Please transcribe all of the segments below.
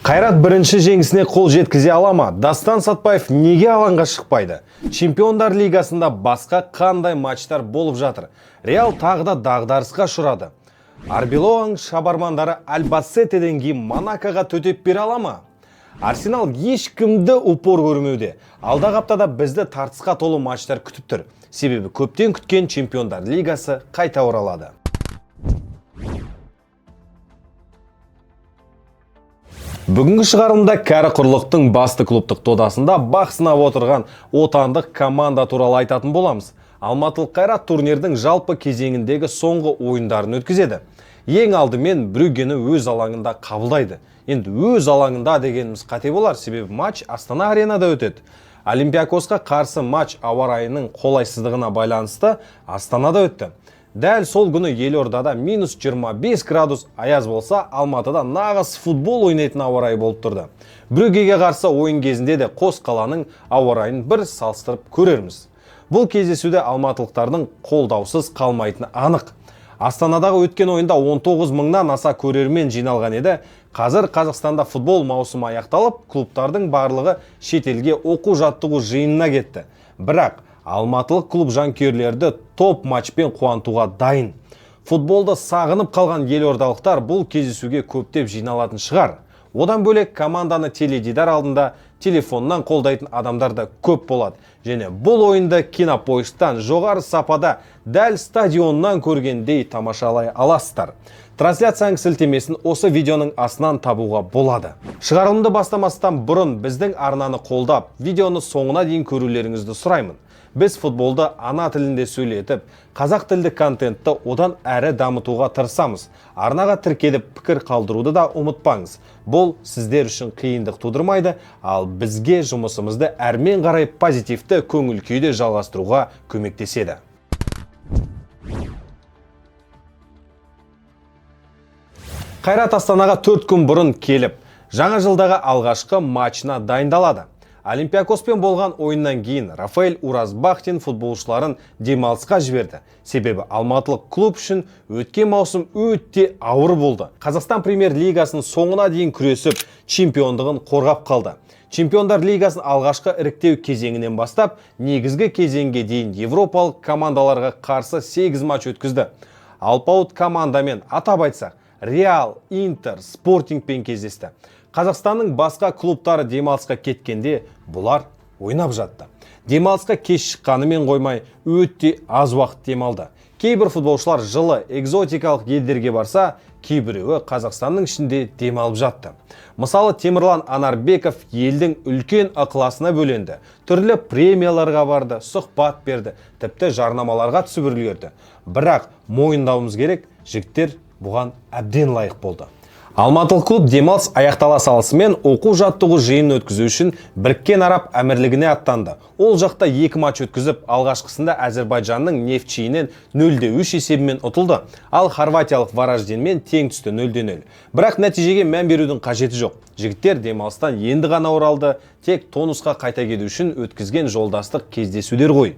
Қайрат бірінші жеңісіне қол жеткізе ала ма? Дастан Сатпаев неге алаңға шықпайды? Чемпиондар лигасында басқа қандай матчтар болып жатыр? Реал тағы да дағдарысқа ұшырады. Арбелоаның шабармандары Альбасетеден кейін Монакоға төтеп бере ала ма? Арсенал ешкімді упор көрмеуде. Алдағы аптада бізді тартысқа толы матчтар күтіп тұр. Себебі көптен күткен Чемпиондар лигасы қайта оралады. Бүгінгі шығарылымда кәрі құрлықтың басты клубтық додасында бақ сынап отырған отандық команда туралы айтатын боламыз. Алматылық Қайрат турнирдің жалпы кезеңіндегі соңғы ойындарын өткізеді. Ең алдымен Брюггені өз алаңында қабылдайды. Енді өз алаңында дегеніміз қате болар, себебі матч Астана Аренада өтеді. Олимпиакосқа қарсы матч ауа райының қолайсыздығына байланысты Астанада өтті. Дәл сол күні елордада минус 25 градус аяз болса, Алматыда нағыз футбол ойнайтын ауа райы болып тұрды. Брюггеге қарсы ойын кезінде де қос қаланың ауа райын бір салыстырып көрерміз. Бұл кездесуде алматылықтардың қолдаусыз қалмайтыны анық. Астанадағы өткен ойында 19 мыңнан аса көрермен жиналған еді. Қазір Қазақстанда футбол маусымы аяқталып, клубтардың барлығы шетелге оқу-жаттығу жиынына кетті. Бірақ алматылық клуб жанкүйерлерді топ матчпен қуантуға дайын. Футболды сағынып қалған елордалықтар бұл кездесуге көптеп жиналатын шығар. Одан бөлек команданы теледидар алдында телефоннан қолдайтын адамдар да көп болады. Және бұл ойынды Кинопоисктан жоғары сапада дәл стадионнан көргендей тамашалай аласыздар. Трансляцияның сілтемесін осы видеоның астынан табуға болады. Шығарылымды бастамастан бұрын біздің арнаны қолдап, видеоны соңына дейін көрулеріңізді сұраймын. Біз футболды ана тілінде сөйлетіп, қазақ тілді контентті одан әрі дамытуға тырысамыз. Арнаға тіркеліп пікір қалдыруды да ұмытпаңыз. Бұл сіздер үшін қиындық тудырмайды, ал бізге жұмысымызды әрмен қарай позитивті көңіл күйде жалғастыруға көмектеседі. Қайрат Астанаға 4 күн бұрын келіп, жаңа жылдағы алғашқы матчына дайындалады. Олимпиакоспен болған ойыннан кейін Рафаэль Уразбахтин футболшыларын демалысқа жіберді. Себебі алматылық клуб үшін өткен маусым өте ауыр болды. Қазақстан премьер-лигасының соңына дейін күресіп, чемпиондығын қорғап қалды. Чемпиондар лигасын алғашқы іріктеу кезеңінен бастап, негізгі кезеңге дейін европалық командаларға қарсы 8 матч өткізді. Алпауыт командамен, атап айтсақ, Реал, Интер, Спортингпен кездесті. Қазақстанның басқа клубтары демалысқа кеткенде бұлар ойнап жатты. Демалысқа кеш шыққанымен қоймай, өте аз уақыт демалды. Кейбір футболшылар жылы экзотикалық елдерге барса, кейбіреуі Қазақстанның ішінде демалып жатты. Мысалы, Темірлан Анарбеков елдің үлкен ықыласына бөленді. Түрлі премияларға барды, сұхбат берді, тіпті жарнамаларға түсіп үлгерді. Бірақ мойындауымыз керек, жігіттер бұған әбден лайық болды. Алматылық клуб демалыс аяқтала салысымен оқу-жаттығу жиынын өткізу үшін Біріккен Араб Әмірлігіне аттанды. Ол жақта 2 матч өткізіп, алғашқысында Әзербайжанның Нефтчиінен 0-3 есебімен ұтылды. Ал хорватиялық Варажденмен тең түсті 0-0. Бірақ нәтижеге мән берудің қажеті жоқ. Жігіттер демалыстан енді ғана оралды, тек тонусқа қайта келу үшін өткізген жолдастық кездесулер ғой.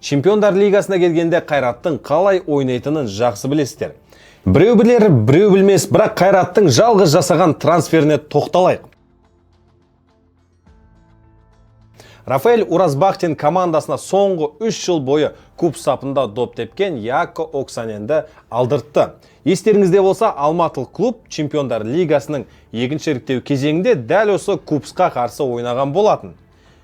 Чемпиондар лигасына келгенде Қайраттың қалай ойнайтынын жақсы білесіздер. Біреу білер, біреу білмес, бірақ Қайраттың жалғыз жасаған трансферіне тоқталайық. Рафаэль Уразбахтин командасына соңғы 3 жыл бойы куб сапында доп тепкен Яакко Оксаненді алдыртты. Естеріңізде болса, алматылық клуб Чемпиондар лигасының екінші іріктеу кезеңінде дәл осы Кубсқа қарсы ойнаған болатын.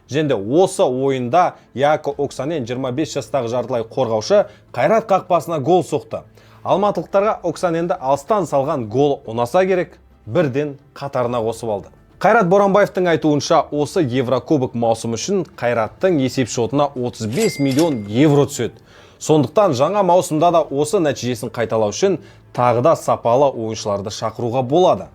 Және осы ойында Яакко Оксанен 25 жастағы жартылай қорғаушы Қайрат қақпасына гол соқты. Алматылықтарға Оксаненді алыстан салған гол ұнаса керек, бірден қатарына қосып алды. Қайрат Боранбаевтың айтуынша, осы Еврокубок маусымы үшін Қайраттың есеп шотына 35 миллион евро түседі. Сондықтан жаңа маусымда да осы нәтижесін қайталау үшін тағы да сапалы ойыншыларды шақыруға болады.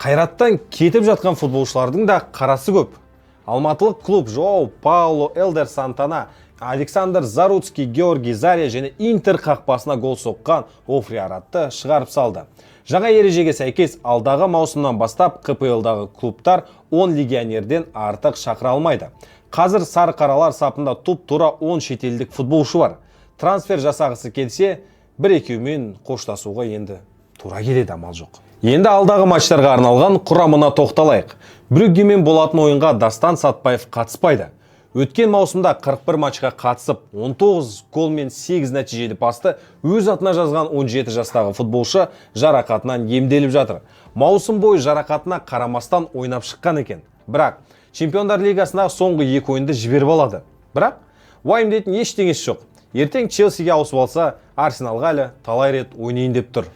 Қайраттан кетіп жатқан футболшылардың да қарасы көп. Алматылық клуб Жоау Пауло, Элдер Сантана, Александр Заруцкий, Георгий Заря және Интер қақпасына гол соққан Офри Аратты шығарып салды. Жаңа ережеге сәйкес алдағы маусымнан бастап ҚПЛ-дағы клубтар 10 легионерден артық шақыра алмайды. Қазір сары қаралар сапында туп-тура 10 шетелдік футболшы бар. Трансфер жасағысы келсе, бір-екеумен қоштасуға енді тура келеді, амал жоқ. Енді алдағы матчтарға арналған құрамына тоқталайық. Брюггемен болатын ойынға Дастан Сатпаев қатыспайды. Өткен маусымда 41 матчқа қатысып, 19 гол мен 8 нәтижелі пасты өз атына жазған 17 жастағы футболшы жарақатынан емделіп жатыр. Маусым бойы жарақатына қарамастан ойнап шыққан екен. Бірақ Чемпиондар лигасындағы соңғы екі ойынды жіберіп алады. Бірақ уайымдайтын ештеңесі жоқ. Ертең Челсиге ауысып алса, Арсеналға әлі талай рет ойнайын деп тұр.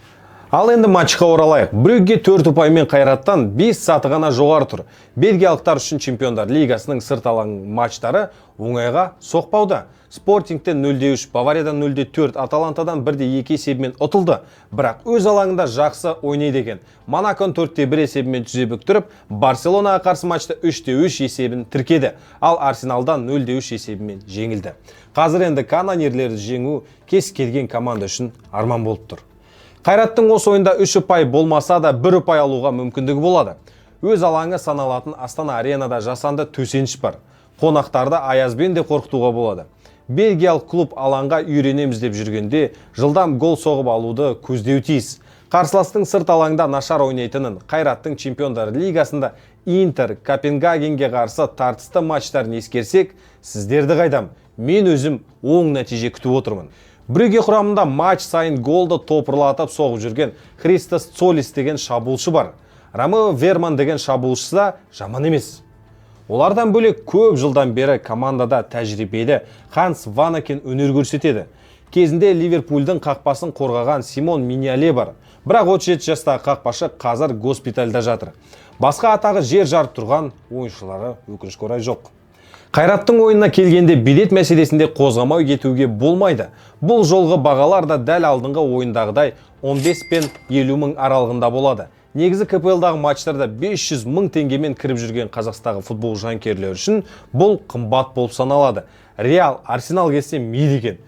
Ал енді матчқа оралайық. Брюгге 4 ұпаймен Қайраттан 5 саты ғана жоғары тұр. Бельгиялықтар үшін Чемпиондар лигасының сырт алаң матчтары оңайға соқпауда. Спортингтен 0-3, Бавариядан 0-4, Аталантадан 1-2 есебімен ұтылды. Бірақ өз алаңында жақсы ойнайды екен. Монаконы 4-1 есебімен тізе бүктіріп, Барселонаға қарсы матчта 3-3 есебін тіркеді. Ал Арсеналдан 0-3 есебімен жеңілді. Қазір енді канонерлерді жеңу кез келген команда үшін арман болып тұр. Қайраттың осы ойында 3 ұпай болмаса да 1 ұпай алуға мүмкіндігі болады. Өз алаңы саналатын Астана аренада жасанды төсеніш бар. Қонақтарды аязбен де қорқытуға болады. Бельгиялық клуб алаңға үйренеміз деп жүргенде жылдам гол соғып алуды көздеу тиіс. Қарсыластың сырт алаңда нашар ойнайтынын, Қайраттың Чемпиондар лигасында Интер, Копенгагенге қарсы тартысты матчтарын ескерсек, сіздерді қайдам, мен өзім оң нәтиже күтіп отырмын. Брюгге құрамында матч сайын голды топырлатып соғып жүрген Христос Цолис деген шабуылшы бар. Ромео Верман деген шабуылшысы да жаман емес. Олардан бөлек көп жылдан бері командада тәжірибелі Ханс Ванакен өнер көрсетеді. Кезінде Ливерпульдің қақпасын қорғаған Симон Миньоле бар. Бірақ 37 жастағы қақпашы қазір госпитальда жатыр. Басқа атағы жер жарып тұрған ойыншылары, өкінішке орай, жоқ. Қайраттың ойынына келгенде, билет мәселесінде қозғамай кетуге болмайды. Бұл жолғы бағалар да дәл алдыңғы ойындағыдай 15 пен 50 мың аралығында болады. Негізі КПЛ-дағы матчтарда 500 мың теңгемен кіріп жүрген Қазақстағы футбол жанкүйерлері үшін бұл қымбат болып саналады. Реал, Арсенал келсе, мейлі екен.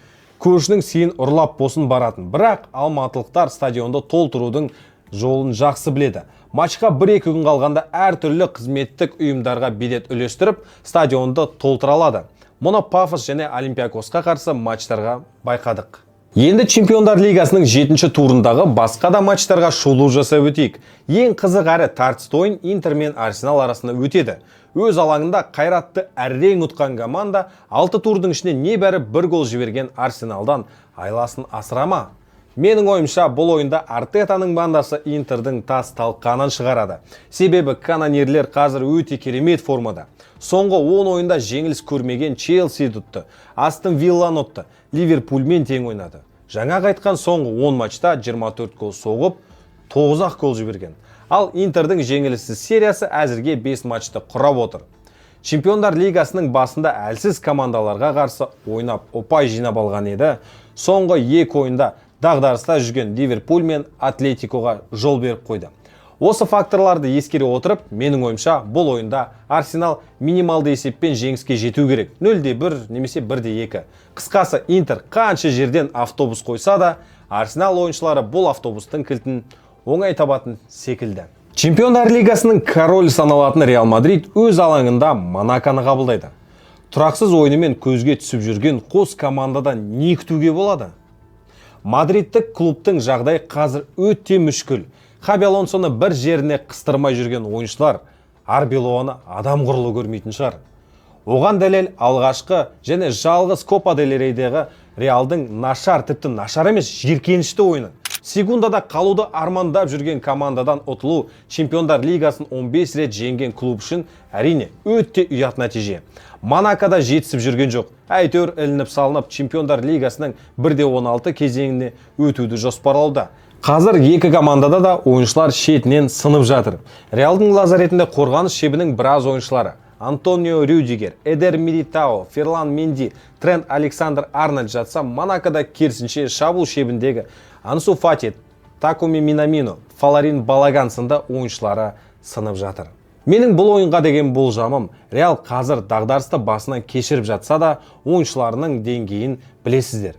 Көршінің сиын ұрлап болсын баратын. Бірақ алматылықтар стадионды толтырудың жолын жақсы біледі. Матчқа 1-2 күн қалғанда әртүрлі қызметтік ұйымдарға билет үлестіріп, стадионды толтыра алады. Мұны Пафос және Олимпиакосқа қарсы матчтарға байқадық. Енді Чемпиондар лигасының жетінші турындағы басқа да матчтарға шолу жасап өтейік. Ең қызық әрі тартысты ойын Интер мен Арсенал арасында өтеді. Өз алаңында Қайратты әрең ұтқан команда 6 турдың ішінде небәрі бір гол жіберген Арсеналдан айласын асыра ма? Менің ойымша, бұл ойында Артетаның бандасы Интердің тас талқанын шығарады. Себебі канонерлер қазір өте керемет формада. Соңғы 10 ойында жеңіліс көрмеген Челси ұтты, Астон Вилланы ұтты, Ливерпульмен тең ойнады. Жаңа қайтқан соңғы 10 матчта 24 гол соғып, 9-ақ гол жіберген. Ал Интердің жеңіліссіз сериясы әзірге 5 матчты құрап отыр. Чемпиондар лигасының басында әлсіз командаларға қарсы ойнап ұпай жинап алған еді. Соңғы екі ойында дағдарыста жүрген Ливерпуль мен Атлетикоға жол беріп қойды. Осы факторларды ескере отырып, менің ойымша, бұл ойында Арсенал минималды есеппен жеңіске жету керек. 0-1 немесе 1-2. Қысқасы, Интер қанша жерден автобус қойса да, Арсенал ойыншылары бұл автобустың кілтін оңай табатын секілді. Чемпиондар лигасының король саналатын Реал Мадрид өз алаңында Монаконы қабылдайды. Тұрақсыз ойынымен көзге түсіп жүрген қос командадан не күтуге болады? Мадридтік клубтың жағдайы қазір өте мүшкіл. Хаби Алонсоны бір жеріне қыстырмай жүрген ойыншылар Арбелоаны адам құрлы көрмейтін шығар. Оған дәлел — алғашқы және жалғыз Копа дель Рейдегі Реалдың нашар, тіпті нашар емес, жиіркенішті ойыны. Сегундада қалуды армандап жүрген командадан ұтылу Чемпиондар лигасын 15 рет жеңген клуб үшін, әрине, өте ұят нәтиже. Монакода жетісіп жүрген жоқ. Әйтеуір ілініп салынып Чемпиондар лигасының 1-16 кезеңіне өтуді жоспарлауда. Қазір екі командада да ойыншылар шетінен сынып жатыр. Реалдың лазаретінде қорғаныс шебінің біраз ойыншылары: Антонио Рюдигер, Эдер Милитао, Ферлан Менди, Трент Александр Арнольд жатса, Монакода керісінше шабуыл шебіндегі Ансу Фати, Такуми Минамино, Фоларин Балоган сынды ойыншылары сынып жатыр. Менің бұл ойынға деген болжамым: Реал қазір дағдарысты басынан кешіріп жатса да, ойыншыларының деңгейін білесіздер.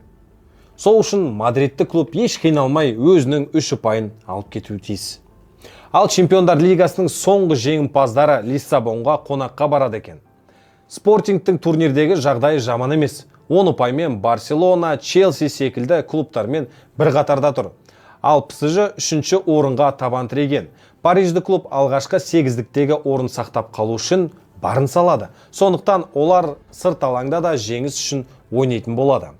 Сол үшін мадридтік клуб еш қиналмай өзінің үш ұпайын алып кетуі тиіс. Ал Чемпиондар лигасының соңғы жеңімпаздары Лиссабонға қонаққа барады екен. Спортингтің турнирдегі жағдайы жаман емес. 10 ұпаймен Барселона, Челси секілді клубтармен бір қатарда тұр. Ал ПСЖ үшінші орынға табан тіреген. Парижді клуб алғашқы сегіздіктегі орын сақтап қалу үшін барын салады. Сондықтан олар сырт алаңда да жеңіс үшін ойнайтын болады.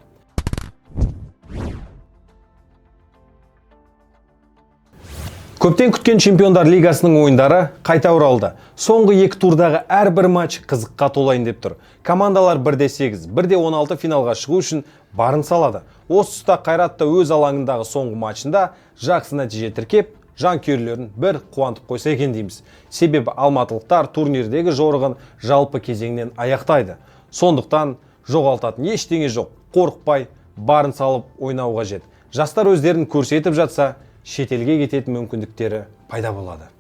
Көптен күткен Чемпиондар Лигасының ойындары қайта оралды. Соңғы екі турдағы әрбір матч қызыққа толайын деп тұр. Командалар 1-де 8, 1-де 16 финалға шығу үшін барын салады. Осы тұста Қайрат та өз алаңындағы соңғы матчында жақсы нәтиже тіркеп, жанкүйерлерін бір қуантып қойса екен дейміз. Себебі алматылықтар турнирдегі жорығын жалпы кезеңнен аяқтайды. Сондықтан жоғалтатын ештеңе жоқ, қорықпай барын салып ойнау қажет. Жастар өздерін көрсетіп жатса, шетелге кететін мүмкіндіктері пайда болады.